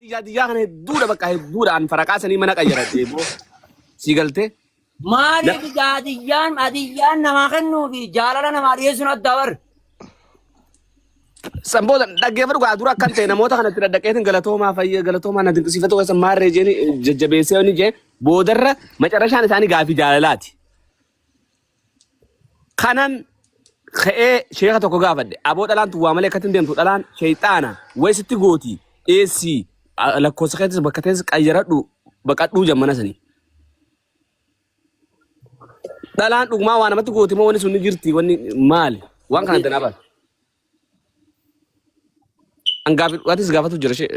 Diyyaa diyyaa kana hedduudha bakka hedduudha an faraqaa sanii mana qayyaradhe boo. Sii galtee? Maaliif hadiyyaan hadiyyaan namaa kennuu fi jaalala namaa dhiyeessuun adda bar. San booda dhaggeeffadhu gaa dura akkan ta'e namoota kanatti daddaqeetiin galatoomaa fayya galatoomaa na dinqisiifatu keessa maarree jeeni jajjabeessee ni jee boodarra macarashaan isaanii gaafii jaalalaati. Kanan ka'ee sheeka tokko gaafadhe. Aboo dhalaan tun waa malee akkatti hin deemtu. Dhalaan sheeyxaana wayi sitti gooti. Dheessii lakkoofsa keetis bakka teessi qayyaradhu baqadhuu jammana sanii. Dhalaan dhugumaa waa namatti gooti moo wanni sun ni jirti wanni maali? Waan kana adda naa baasi. An gaafi atis gaafatu jira ishee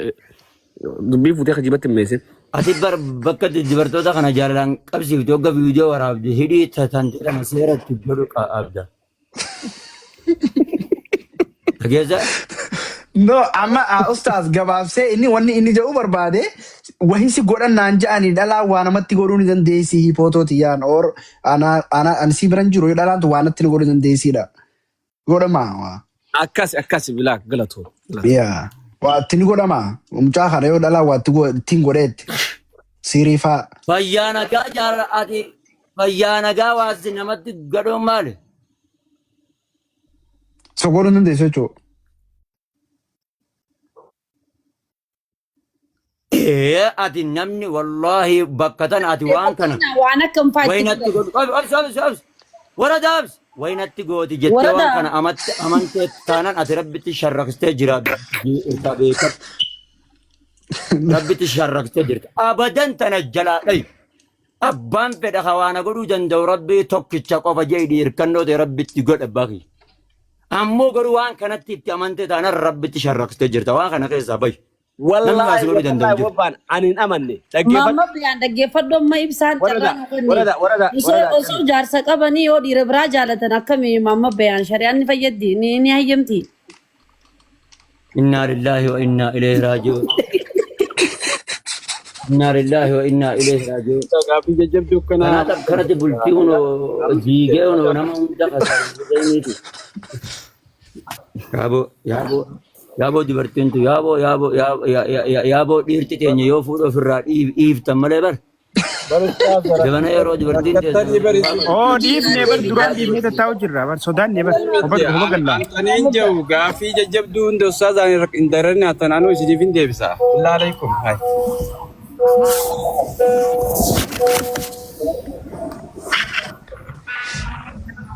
dubbii fuutee kijibatti hin meessin. Ati bar bakka dubartoota kana jaalalaan qabsiifte hogga viidiyoo waraabde hidhii tante kana seeratti godhu qabda. Dhageessa? No, amma ustaaz gabaabsee inni wanni inni jedhu barbaade wahi si godhan naan jedhanii dhalaa waa namatti godhuu ni dandeessi hiipootoo tiyyaan or ana ana ani si biran jiru dhalaan tun waa natti ni godhuu dandeessiidha. Godhamaa waa. Akkas akkas bilaa galatoo. galatoo. Yaa. Waa itti ni godhamaa. Mucaa kana yoo dhalaa waa itti ittiin godheetti. Siirii faa. Fayyaa nagaa jaalala ati fayyaa nagaa waasi namatti gadhoon maali? So godhuu hin dandeessu jechuudha. Ee ati namni wallaahi bakka tana ati waan kana Fakkeenyaaf waan akka hin faatti waynatti godhu obsi obsi obsi warada obsi waynatti gooti jettee waan Warada. kana amatti amantee taanan ati rabbitti sharraktee jira irraa beekadhu rabbitti sharraktee jirta abadan tana jalaa dhayi abbaan fedha ka waana godhuu danda'u rabbii tokkicha qofa jedhi hirkannoo ta'e rabbitti godha baki ammoo garuu waan kanatti itti amantee taanan rabbitti sharraktee jirta waan kana keessaa bahi. Namni waa Wallaahi si godhuu danda'u wallaahi hin jiru. wabbaan ani hin amanne. Dhaggeeffadhu. Maamma biyaan dhaggeeffadhu amma ibsaan carraa Warada nuu kenne. warada warada Osoo warada osoo jaarsa qabanii yoo dhiira biraa jaalatan akkami maamma bayaan shari'aan ni fayyaddi ni ni hayyamti. Innaa lillaahi wa innaa ilayhi raaji'uun. Innaa lillaahi wa innaa ilayhi raaji'uun. Gaaffii jajjabduu akkanaa. Kanaaf akkanatti bultii kunoo diigee kunoo nama hunda kasaaruu Yaaboo yaaboo yaaboo dubartiin tu yaaboo yaaboo yaaboo dhiirti teenya yoo fuudha ofirraa dhiiftan malee bar. Jabana yeroo dubartiin Rakkattanii teessu bari isin. Oo dhiifnee bar duraan dhiifnee tattaa'u jirra bar sodaannee bar hoba hoba gallaa. Ani jiru gaaffii jajjabduu hunda ustaazaan hin dararni hatan anuu isiniif hin deebisa. Billaa alaikum. Hai.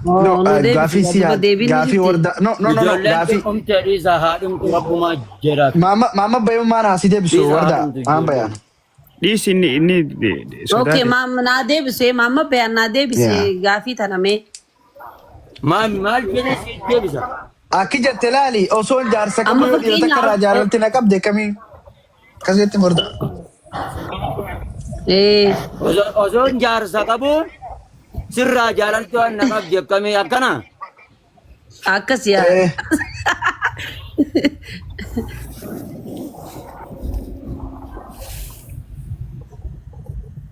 No, Oo nu deebisi gaafii si duuba deebiin ni gaafii jirti. warda no no no no Ijoolleen gaafii dhumtee dhiisaa haa dhumtu rabbumaa jedhaa. maama maama bayummaan haa si deebisu Dhiisaa haa warda dhumtu maama ijoolleen. bayaan. Dhiisi inni inni Okay sodaate. maam naa deebise maamma bayaan naa deebise Yeah. gaafii tana mee. Maal maal jedhee siif deebisa? Akki jette laali osoo jaarsa qabu Amma yoo dhiira takka irraa fakkeenyaaf jaalalti na qabde akkamii akkas jetti warda. ee Osoo jaarsa qabu sirraa jaalalti waan na qabdi akkamii akkana? akkas yaa. Eh,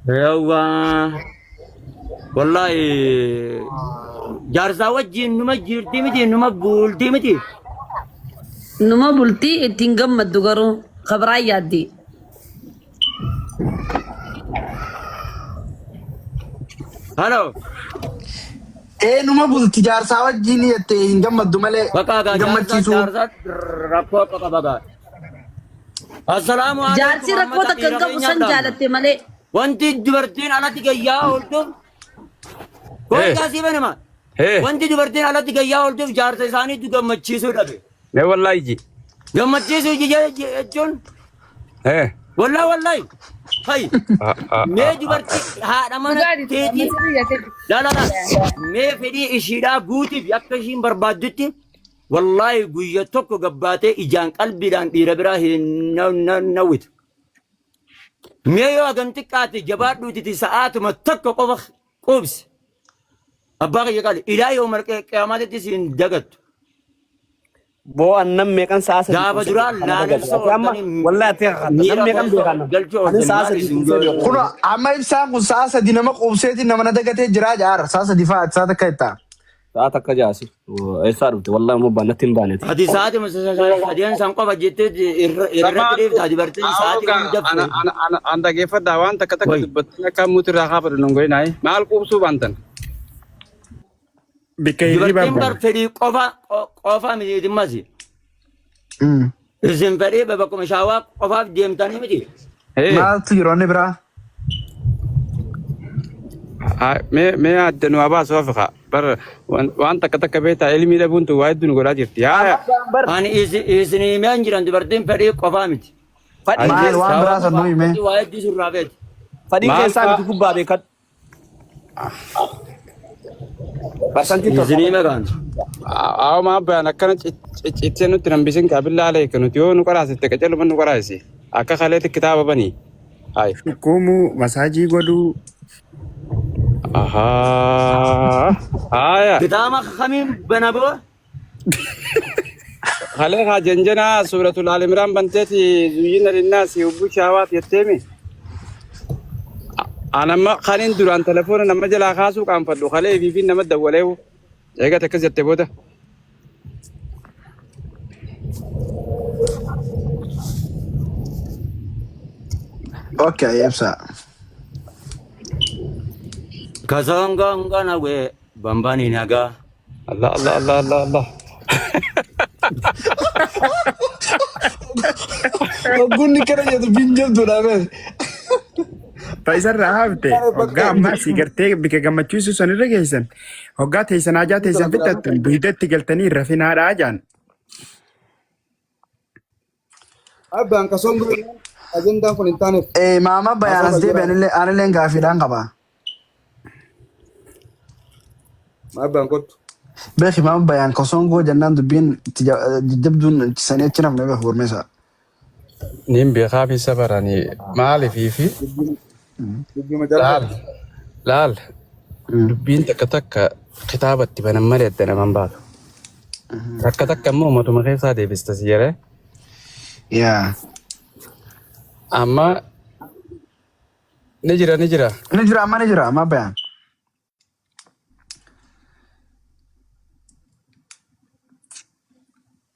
Yawwaa. Wallaahi jaarsaa wajjin numa jirti miti numa bulti miti. Numa bultii ittiin gammaddu garuu kabiraan yaaddi. Halo. ee numa bulti jaarsaa wajjin jette hin gammaddu malee Bakka hin gaa jaarsaa gammachiisu. jaarsaa rakkoo akka qaba gaa. Assalaamu alaikum Jaarsi rakkoo ammata takka hin dhiira qabu keenyaaf san dhaamna. jaalatte malee. Wanti dubartiin alatti gayyaa ooltuuf Hee goota asii banama. hee Wanti dubartiin alatti gayyaa ooltuuf jaarsa isaaniitu gammachiisuu dhabe. Mee wallaahi ji. Gammachiisuu jechuun Hee. wallaahi wallaahi. Hay mee dubartii haadha mana Dhugaadhi teetii amma sirrii jette. la la la mee fedhii ishiidhaa guutiif akka ishiin barbaaddutti wallaahi guyya tokko gabbaatee ijaan qalbiidhaan dhiira biraa hin nawwitu. Mee yoo hagam xiqqaate jabaadhuutiti sa'aatuma tokko qofa quubsi. Abbaa kiyya qaali ilaa yoo marqee qiyaamaatitti siin dagattu. Boo an nam meeqan sa'a sadii Gaafa quubsee duraa beeka kana dagate. laalessa Ati amma ooltanii wallahi ati kakadha. Nam miira meeqan keessa beeka nam. galchuu Anin ooltanii sa'a maal sadii isin quubsee beeku. Kun amma ibsaan kun sa'a sadi nama quubseetiin nama na dagatee jiraa jaara sa'a sadi fa'aa sa'a takka jettaa. Sa'a takka jaasi. Eessaa dhufte? Wallahi immoo baannatti hin baaneeti. Ati sa'aatii sadeen san qofa jettee irratti dhiifta dubartiin sa'aatii hunda An dhageeffadhaa waan takka takka Wai. dubbattiin akka mutu irraa kaafadhu nun godhinaayi. Maal quubsuu baantan? Bikka hirribaa Dubartiin bar baana. fedhii qofa qofa miti dhimmasi. Isin fedhii bakkuma shaawaa qofaaf deemtanii miti. Maaltu jiru inni biraa? Mee adda nu abaasu hafiqa. Bar waan takka takka beektaa ilmii dhabuun tun waa hedduu nu godhaa jirti. Yaa Ani isin himee hin jiran dubartiin fedhii qofaa miti. Fadhii Maal keessa waan biraa san nu hime? Waa hedduu sirraa feeti. fadhii Maal keessaa faa- miti gubbaa beekadhu. Parsantii Isin 70. hime kaan. Awwa abbaan akkana ciccitee nutti nambisin qaabillaa aleeka nuti yoo nu qaraasiste qacaruma nu qaraasise akka kaleetti kitaaba banii. Hayi. Shukuumuu, masaajii godhuu. Ahaa. Haaya. Kitaaba kamiin bana boo? Kalee haa janjanaa suuratul Aal Imraan banteeti zuyyina linnaasi hubbu shaawaat jetteemi. Anamma kanin duraan telefoona nama jalaa kaasuu qaanfadhu kalee fi nama dawwaleewu. Eegat akkas jette booda. Okay, ibsa. Kasongo ngona we bambani nagaa. Allah Allah Allah Allah Allah. Hoggunni kana jedhu binjabduudha bee. Isarraa hafte hoggaa ammaa si gartee bika gammachiisu sanirra geessan hoggaa teessan hajaa teessan fixattan duydatti galtanii rafinaadhaa jaan. Abbaan kasoon ajandaan kun hin taaneef. Eh, maama bayaan Haasawaa as deebi'an jira. illee anillee gaafiidhaan qaba. Abbaan kottu. Beeki maama bayaan kosongoo jennaan dubbiin itti jajjabduun sanii achi nafne beeku gurmeessa. Niin beekaa fi sabaranii maaliifii fi Dubbii majalaa. laal laal dubbiin takka takka kitaabatti banan malee adda naman baatu. Takka takka immoo matuma keessaa deebista si jedhee. Yaa. Amma ni jira ni jira. Ni jira amma ni jira amma bayaan.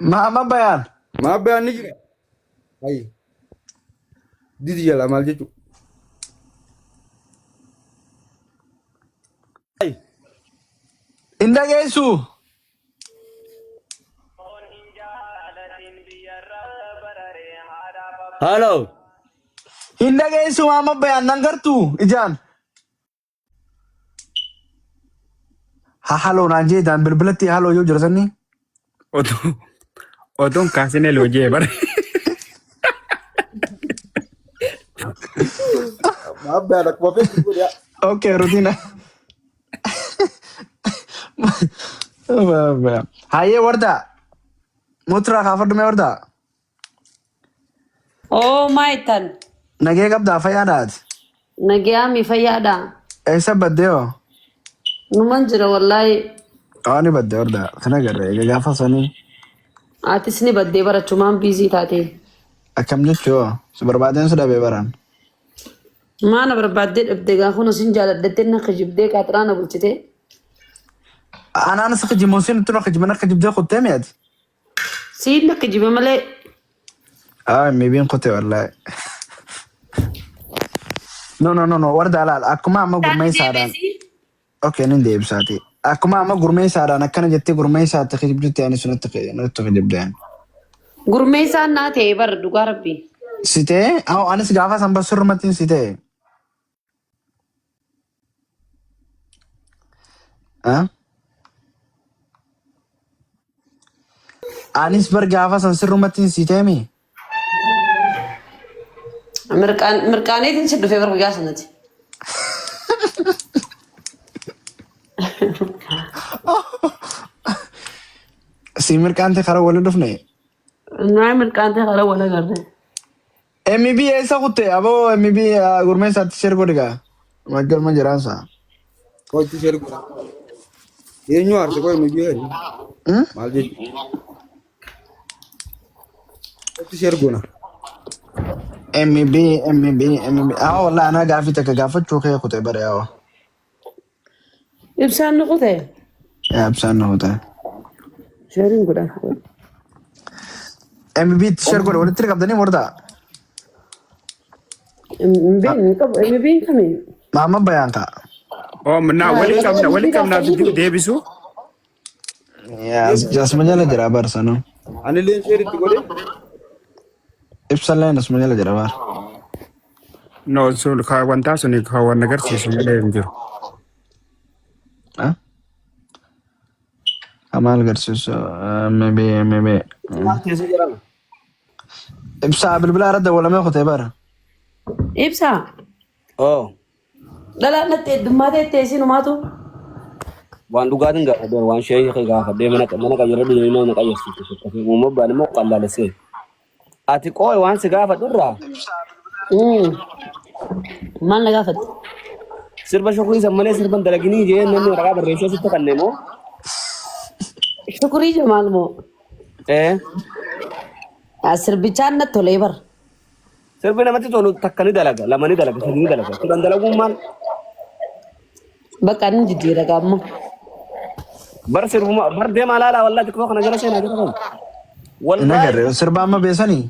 Maama bayaan. Ma abbaan ni jira. Ayi. Didi jala maal jechuudha. Hin dhageessu. Hello. Hin dhageessu maama bayaan nan gartuu ijaan. Ha haloo naan jeetaan bilbilatti haloo yoo jira sanni. Otoo otoon kaasinee loojee bara. Ma abbaan akkuma feetu godhe. Okay, rutina. Hayyee wardaa. Muturaa kaafadhu mee wardaa. Oo maayitan. Nagee qabdaa fayyaadhaati. Nagayaami fayyaadha. Eessa baddee hoo? Numan jira wallaahi. Waan ni baddee wardaa. Kana garee egaa gaafa sanii Atis ni baddee barachumaan biizii taate. akkam jechuu hoo? Si barbaadeen si dhabee baraan. Maana barbaaddee dhabde gaa kun sin jaaladhattee na kijibdee qaaxiraa na bulchitee. Anaan si kijimuun siin tuna kijiman akka jibdee kuttee mi'aati. Siin na kijibe malee. Ah, mibiin kutee wallaahi. No, no, no, no. Wardaa laal. Akkuma amma gurmeessaadhaan. Okay, nin deebisaati. Akkuma amma gurmeessaadhaan akkana jettee gurmeessaatti kijibdutti ani sunatti natti kijibdeen. Gurmeessaan naa ta'e bara dhugaa rabbi. Si ta'e, anis gaafa san basurumatti si ta'e. Ah? Anis bar gaafa san sirrumatti si ta'e mi? Mirqaaneetiin si dhufee bara guyyaa sanatti. Si mirqaante karaa waliin dhufne. Naa mirqaantee karaa wal agarre. MB eessa kutte? Aboo MB gurmeessaatti share godhi gaa. Maggalma jiraansa. Hojii share godha. Eenyu aarse qoy nu biyya maal jechuudha. Hojii share goona. MB MB MB. Haa wallahi anaa gaafii takka gaafachuu kee kute bare haa. Ibsaan nu kute. Yaa ibsaan na huta. Sheeriin godhaaf. MB itti share godhe walitti qabdanii wardaa. MB hin qabu. MB hin kami? Maamma bayaan ka'a. Oh, na wali qabna wali qabna deebisu. Yaa asuma jala jira bar sanuu. Anillee share itti godhe. Ibsalleen asuma jala jira bar. No, sun ka wantaa sun ka waan agarsiisu malee hin jiru. Ah? Maal agarsiisu? Maybe maybe. Maal keessa jedhama? Ibsaa bilbila irra dawwalamee kutee bara. Ibsaa. Oh, Dhalaan natti heddummaa teettee isinumaatu. waan dhugaatiin gaafadhee waan sheekii gaafadhee mana mana qayyarra dhugee mana qayyarsiifte tokko uumama baan immoo qallaalessee. Ati qooy waan si gaafadhu irraa Maal na gaafatte? sirba shukurii san malee sirban dalaginii jee namni waraqaa barreessee sitti kannee moo? Shukurii Jamaal moo? Ee, Sirbichaan natti tolee bara. sirbi namatti tolu takka ni dalaga, lama ni dalaga, sadi ni dalaga. Kudhan dalaguun maal? Bakka inni jijjiira gaamma. Bar sirbuma bar deemaa laalaa wallaahi xiqqoo kana jala seenaa jira kan. Hin Wallaahi agarre sirba amma beesanii.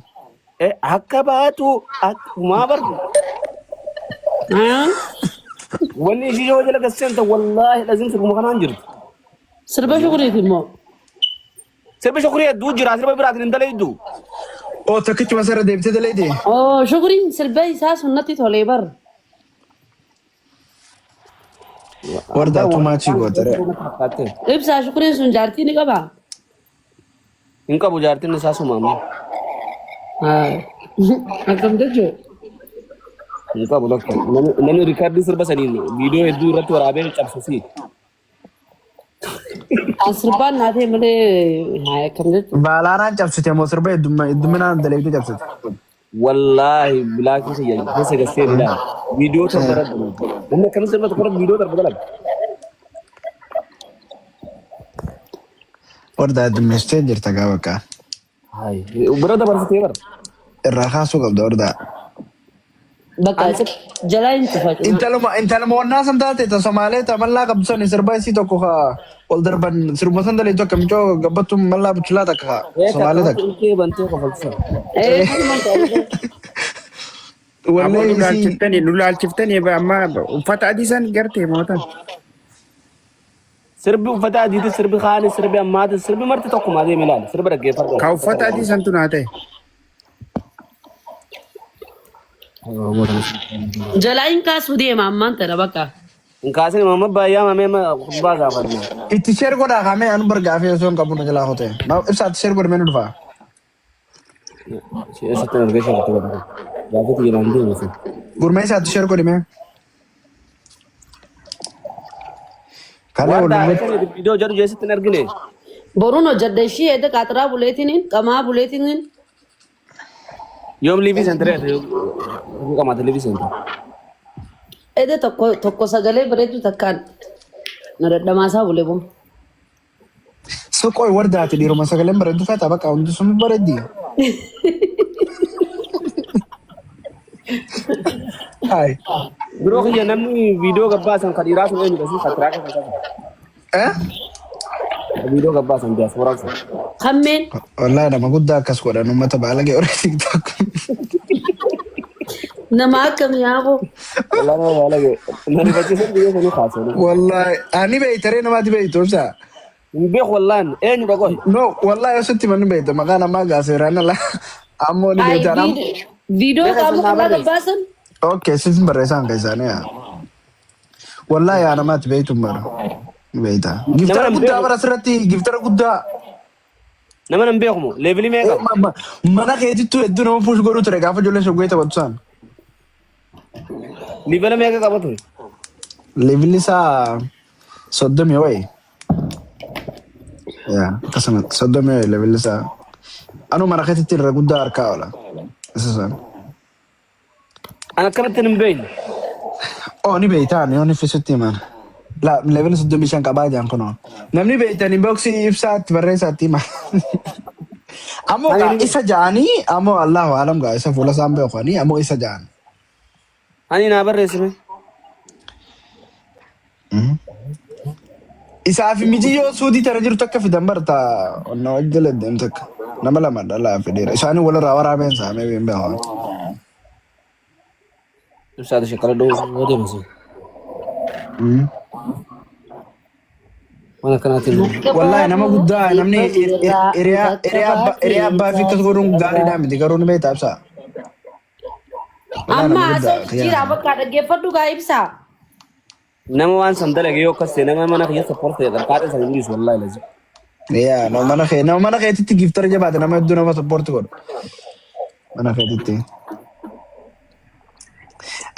akka baatu akkumaa bar wanni ishii yoo jala gasseenta wallaahi lazim sirbuma kanaan jirtu. Sirba shukuriiti immoo. Sirbi shukurii hedduu jira sirba biraatiin hin dalaydu. Oo tokkichuma sarara deebitee dalaydee. Oo shukuriin sirba isaa sun natti tolee bara. Wardaa tumaachii gootere. Ibsaa shukuriin sun jaartii ni qabaa? Hin qabu jaartiin isaa sumaamne. Akkam jechuun? Hin qabu lakka. Namni riikaardii sirba saniin viidiyoo hedduu irratti waraabee cabsasii. An sirbaan naa ta'e malee haa akkam jechuun? Baalaaraan cabsite moo sirba hedduminaan dalaydee cabsite. Wallaahi bilaa keessa ija keessa gassee ni ilaala. Viidiyoo torba irratti dalaga. Namni akkamitti sirba tokko irratti viidiyoo torba dalaga? Wardaa heddummeessitee jirta gaa bakka. Hayi bira dabarsitee bara. Irraa kaasuu qabda wardaa. Bakka jalaa hin cufa. Intaluma intaluma wannaa san taate ta Somaalee ta mallaa qabdu san sirba isii tokko ka ol darban sirbuma san daleetu akka micoo gabbattu mallaa buchulaa takka ka Ee Somaalee takka takka. ilkee bantee kofalchisa. Ee kanuma ta'e. Aboo Wallee nu isii laalchiftanii nu laalchiftanii amma uffata adii san gartee mootan. Sirbi uffata adiitis sirbi kaanis sirbi ammaatis sirbi marti tokkuma deemi ilaali. Sirba dhaggeeffadhu. Ka uffata adii santu naa ta'e. Jalaa hin kaasuu deema ammaan tana bakka. Hin kaasin mamma baay'ee mamee kubbaa gaafanna. itti share godhaa kaamee anu bar gaafii osoo hin qabu na jalaa hote. Ibsaa itti share godhe mee nu dhufaa. Eessatti argee shakka godha. Gaafii kiyya naan deebisu. Gurmee isaa itti share godhe mee. Kalee Waan wal taa'ee viidiyoo jedhu jeesitti hin argine. Boruun hojjedha ishii edda qaaxiraa buleetiin qamaa buleetiin Yoom liivii seentiree qamaate liivii seentiree. edda tokko tokko sagalee bareedu takkaan na dadhamaasaa bulee boo. Suqoy wardaati dhiiruma sagaleen bareeddu feeta bakka hundi sun bareeddi. Hai. Biroo kiyya namni viidiyoo gabbaasan kan dhiiraa sun eenyudha si kan tiraaka kan qabu. Eh? Viidiyoo gabbaasan diyaaspooraan sun. Kammeen Wallahi nama guddaa akkas godhan uummata baalagee warra TikTok. nama akkamii haaboo. Wallahi nama baalagee. Na rifachiisan biyya sanii kaasanii. Wallahi ani beeytaree namaati beeytu ibsa. Hin beeku wallahi eenyudha qoy. No wallahi osoo manni beeyta maqaan ammaa gaaseeraan ala ammoo ni Ay beeytaan am. viidiyoo Beeka qaama sun naa qullaa barreessi. gabbaasan. Okay sisin barreessaan keessaanii yaa. Wallahi yaa namaati beeytu bara. Beeyta. Nama Giftara nan guddaa beeku. bara asirratti giftara guddaa. Nama nan beeku moo leevilii meeqa qaba? Mana keetittuu hedduu nama push godhuu ture gaafa ijoolleen shoggee taphatu san. Leevila meeqa qaba ture? Leevilli isaa 30 wayi. Yaa akkasuma 30 wayi leevilli isaa. Anu mana keetitti irra guddaa harkaa oola. Isa san. An akkanatti hin beekne. Oh ni beeytaan yoo ni fisutti himan. La leevila 35 qabaa jaan kunoo. Namni beeytan inboxii ibsaatti barreessaatti hima. Ammoo gaa Ani isa ja'anii ammoo Allahu alam gaa isa fuula isaan beekanii ammoo isa ja'an. ani naa barreessime. Isaa fi mijiyyoo suudii tana jirtu akka fidan barta onna wajjala deemtu akka nama lama dhalaa fedheera. Isaanii walirraa waraabeen saamee hin beekan. Ibsaati shakkala dhowwu yoo deemasi. Waan akkanaatiin Wallahi nama guddaa namni hiriyaa abbaa fi akkas godhuun gaariidhaa miti garuu ni beektaa ibsaa. Wallahi Amma nama guddaa haasa'u jijjiiraa bakka dhaggeeffadhu gaa ibsaa. Nama waan san dalage yoo akkas ta'e nama mana kiyya support ta'e qarqaadha san hin dhiisu wallahi lazim. Yaa nama mana kee nama mana keetitti giftara jabaate nama hedduu nama support godhu. Mana keetitti.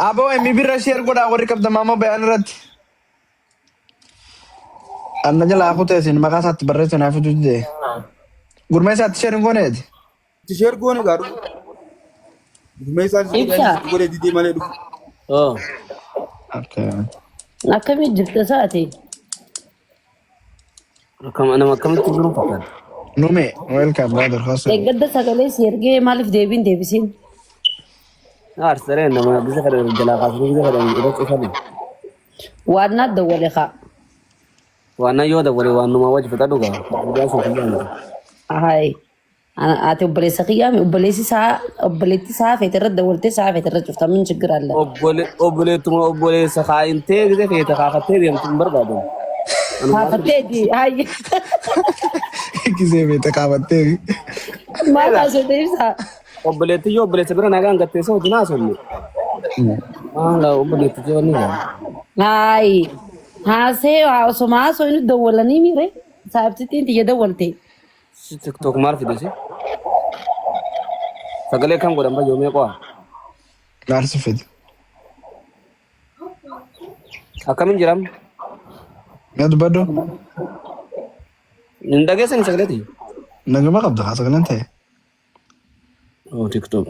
Aboo MB irra share godhaa warri qabdan maama bayaan irratti. Anna jalaa kutee isin maqaa isaatti barreesse naaf fiduu dide. Gurmee isaatti share hin gooneeti. Itti share goone gaa dhufu. Gurmee isaan si Ibsa. godhee didee malee dhufu. Oh. Okay. Akkamii jirta saati? Akkam nama akkamitti jiru fakkaata. Nume welcome brother Hasan. Eeggadda sagalee si ergee maaliif deebiin deebisiin? Arsaree nama bisa kana jalaa kaasanii bisa kana irra cufame. Waan naaf dawwale kaa. Waan yoo dawwale waan numaa wajji fixadhu gaa. Dhugaa sun kiyyaa miti. Hayi. Ati obboleessa kiyyaa mi obboleessi isaa obboleetti isaa feete irra dawwaltee isaa feete irra cufta min chigir alla. Obboleettuma obboleessa kaa'intee gise feete kaafattee deemtu hin barbaadamu. Kaafatteeti hayi. Gisee beekte kaafattee. Maal haasofte ibsaa? Obboleetti yoo obboleessa bira nagaan gatteessa wajjin haasofne. Maal obboleetti yoo ni ga'a. Hayi. Haasee osoma haasoo inni dawwalanii miire saabsittiin tiyya dawwalte. Si TikTok maal fide si? Sagalee kam godhan bayyoo mee qo'a? Laarsi fidi. Akkamiin jiram? Mee dubbadhu. Hin dhageessani sagalee tiyya? Naguma qabda haa sagaleen ta'e. Oh TikTok.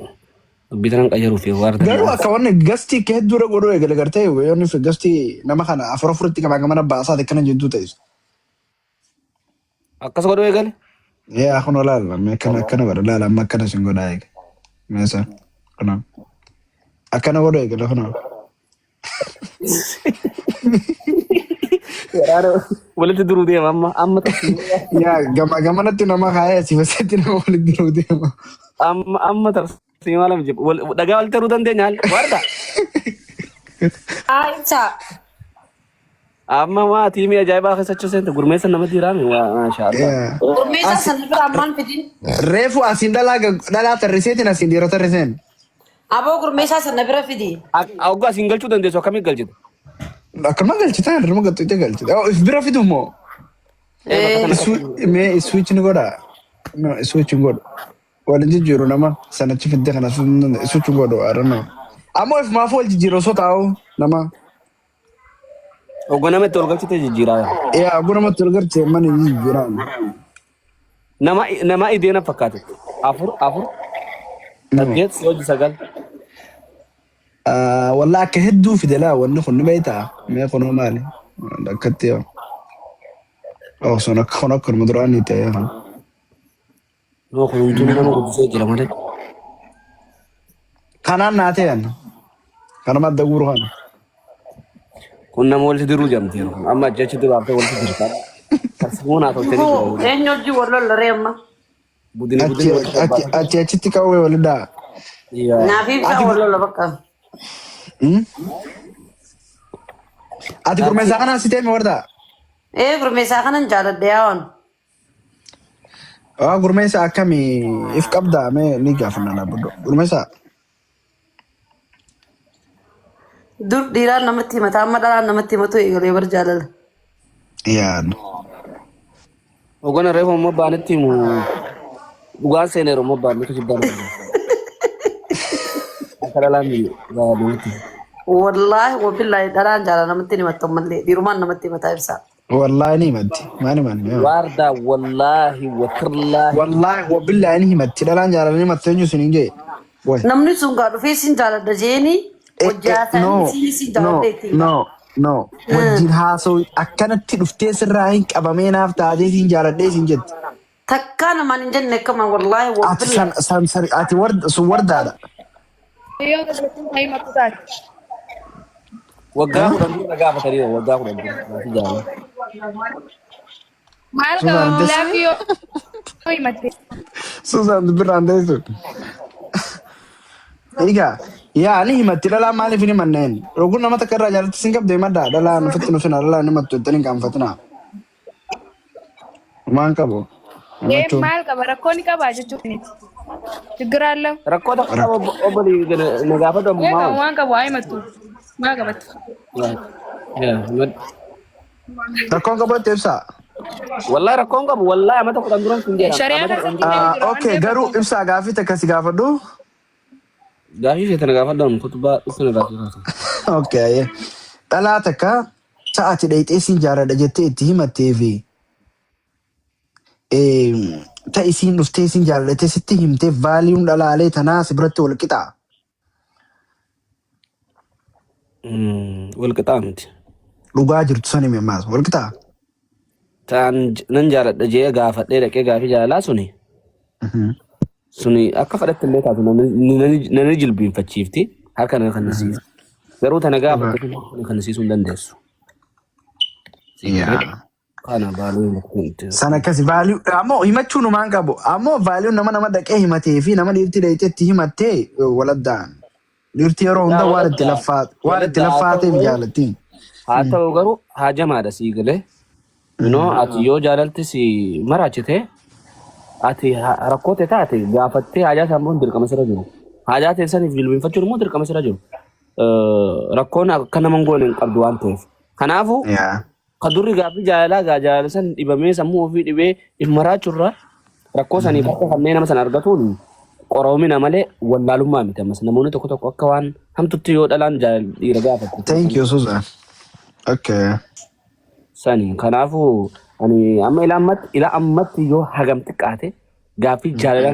Dubbii tanan qayyaruuf yoo waarda. Garuu akka wanni gastii akka hedduudha godhuu eegale gartee yoonni gastii nama kana afur afuritti qabaa gamana baasaa akkana jidduu ta'e. Akkas godhuu eegale. Yaa kun olaala mee akkana akkana godha laala amma akkana sin godhaa eega. Mee isa kunoo akkana godhu eegale kunoo. Waraana walitti duruu deema amma amma tarsiimoo Yaa gama gamanatti nama kaayee asii fasitti nama walitti duruu deema. amma amma tarsiimoo lama jibba dhagaa walitti taruu dandeenya haal warda. Haa ibsaa. Amma waa tiimii ajaa'ibaa keessa achi seente gurmeessa namatti hiraame waa maashaallah. Yaa. Gurmeessaa Asi sana bira ammaan fidin. reefu asiin dhalaa dhalaa tarriseetiin asiin dhiira tarriseen. Aboo gurmeessaa sana bira fidi. Hoggaa asiin galchuu dandeessu akkamiin galchite? Akkanuma galchitan irma galchite galchite. Oh, if bira fidu moo? Ee bakka sana Mee switch ni godha. No, switch hin godhu. Wal hin jijjiiru nama sanachi fidde kana switch hin godhu. I don't know. Ammoo if maafuu wal jijjiiru osoo taa'u nama. Hoggaa nama itti ol galchite jijjiiraa. Yaa oguu namatti ol galche mana hin jijjiiraan. Nama nama ideena fakkaate. Afur afur Nama. saddeet hojii sagal. Wallaa akka hedduu fide laa wanni kun ni beektaa? Mee kunoo maali? Akkatti yoo. Oh sun akka kun akkanuma duraanii ta'e. Noo kun hunduu nama guddisee jira malee. Kanaan naa ta'an. Kanuma adda guuru kana. Kun nama walitti diruu jedhamti yeroo kun. Amma jechi dibaaftee walitti dirta. Tarsiimoo naa tolchanii Hoo jira. eenyu hojii wal lollaree amma? Budini Achi budini walitti achi bobbaasa. achi achitti qawwee walidhaa. Yaa. Naaf ibsaa Ati wal lolla bakka. Hmm? Ati gurmeessaa kanaa si ta'e wardaa? Ee gurmeessaa kanan jaaladhe yaa waan. Waa gurmeessaa akkamii if qabdaa mee ni gaafanna dhaabbadhu. Gurmeessaa Dur dhiiraan namatti himata amma dhalaan namatti himatu eegalee bar jaalala. yaa Hogana reefu ammoo baanitti himu dhugaan seeneeru ammoo baanni kijibbaan argina. Akka dhalaan gaadhuutti. Wallaahi wabillaahi dhalaan jaalala namatti hin himattu ammallee dhiirumaan namatti himataa ibsaa. Wallaahi ni himatti. Maal himanni? Waardaa wallaahi watillaahi. Wallaahi wabillaahi ni himatti. Dhalaan jaalala ni himatte eenyu isin hin jee. Way. Namni sun gaa dhufee sin jaaladha jeeni hojii No, haasa'anii sin no, jaaladha ittiin no, no. Wajjin haasa'u akkanatti dhuftee sirraa hin qabamee naaf taatee siin jaaladhee siin jetti. Takkaa namaan hin jenne akkama wallaahi Ati wabillaahi. san san san ati warda sun wardaadha. Yoo dubartiin ta'ee matu taate. Waggaa 10 dura gaafatanii waggaa 10 dura. Gaaffii jaalala. Maal qaba Suzaan des bilaafii yoo himatte. Suzaan birraan teessu. Egaa yaa ni himatti dhalaan maaliif hin himanneen? Roguun nama takka irraa jaalatti sin qabde himadhaa dhalaan ofitti nufina dhalaan himattu jettanii hin qaanfatinaa. Waan qabu Ee himachuun. maal qaba rakkoo ni qabaa jechuun miti. ችግር አለው Rakkoo tokko qaba obbo na gaafadhu Ee ammumaa qaba waan qabu haa himattu. Maa qabatti. ol. Rakkoon qabu itti ibsaa. Wallahi rakkoon qabu wallahi amata 10 duran sun jedhan Shari'aa amata keessatti 10 dura. illee jira waan Okay ta'eef garuu rakkoon qabu. ibsaa gaafii takka si gaafadhu. Gaafii feetana gaafadhu amma kutubaa dhufin irraa si kaasa. Okay. Dhalaa takka sa'aati dhayxee siin jaaladha jettee itti himattee fi ta isiin dhuftee siin jaaladhattee sitti himtee vaaliyuun dhalaalee tanaa si biratti wal qixaa. Wal qixaa miti. Dhugaa jirtu san himi ammaas wal qixaa. Ta'an nan jaaladha jee gaafadhee dhaqee gaafii jaalalaa suni suni akka fedhatti illee taatu nani jilbiinfachiifti harka na kannisiifti. Garuu tana Dhugaa. gaafatte na kannisiisuu hin dandeessu. Si galee Yaa. kana baaluu hin San akkasi vaaliyuu ammoo himachuu numaan qabu ammoo vaaliyuun nama nama dhaqee himatee fi nama dhiirti dhayxee itti himattee waladdaan. Dhiirti yeroo hunda waan itti Waladdaa laffaa waan itti waladdaa haa ta'u laffaateef garuu jaalatti. haa ta'u garuu haajamaadha sii galee. Inoo ati yoo jaalalti si maraachite ati rakkoo ta'e taate gaafattee haajaa isaan immoo dirqama sirra jiru. Haajaa ta'e saniif jilbeenfachuun immoo dirqama sirra jiru. Rakkoon akka nama hin goone hin qabdu waan ta'eef. Kanaafuu Yaa. ka durri gaaffii jaalalaa gaa jaalala san dhibamee sammuu ofii dhibee if maraachurra rakkoo saniif akka kanneen nama sana argatuun qoroomina malee wallaalummaa miti ammas namoonni tokko tokko akka waan hamtutti yoo dhalaan jaalala dhiira gaafatte Thank you Susan. Okay. sani kanaafuu ani amma ila ammatti yoo hagam xiqqaate gaaffii jaalalaa